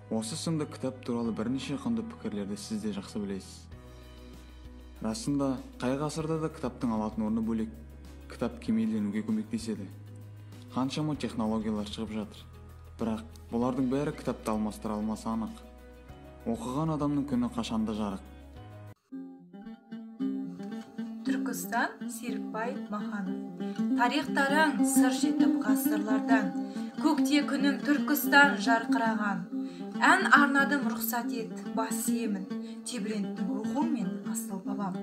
Осы сынды кітап туралы бірнеше құнды пікірлерді сіз де жақсы білесіз. Расында, қай ғасырда да кітаптың алатын орны бөлек. Кітап кемелденуге көмектеседі. Қаншама технологиялар шығып жатыр. Бірақ бұлардың бәрі кітапты алмастыра алмасы анық. Оқыған адамның күні қашанда жарық. Түркістан Серікбай Маханов. Тарих тараң сыр жетіп ғасырлардан, көкте күнім Түркістан жарқыраған. Ән арнадым, рұқсат ет, бас иемін, тебіренттің рухың мен асыл бабам.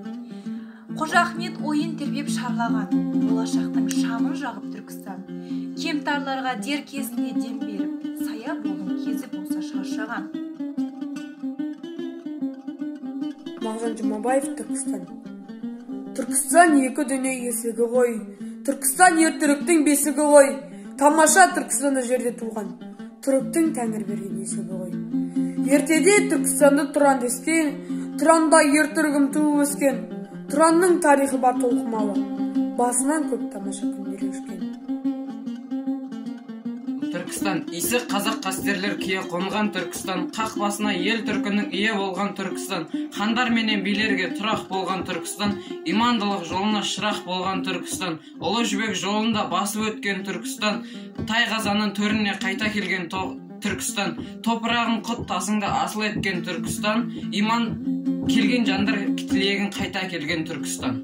Қожа Ахмет ойын тербеп шарлаған, болашақтың шамын жағып Түркістан. Кемтарларға дер кезінде дем беріп, сая болдың кезі болса шаршаған. Мағжан Жұмабаев, Түркістан. Түркістан екі дүние есігі ғой, Түркістан ер түріктің бесігі ғой. Тамаша Түркістанда жерде туған, түріктің тәңір берген есебі ғой. Ертеде Түркістанды Тұран дескен, Тұранда ер түрігім туып өскен. Тұранның тарихы бар толқымалы, басынан көп тамаша күндер өшкен. Түркістан, исі қазақ қастерлер кие қонған Түркістан, қақ басына ел түркінің ие болған Түркістан, хандар менен билерге тұрақ болған Түркістан, имандылық жолына шырақ болған Түркістан, Ұлы Жібек жолында басып өткен Түркістан, тай қазанның төріне қайта келген Түркістан, топырағын құт тасыңда асыл еткен Түркістан, иман келген жандар тілегін қайта келген Түркістан.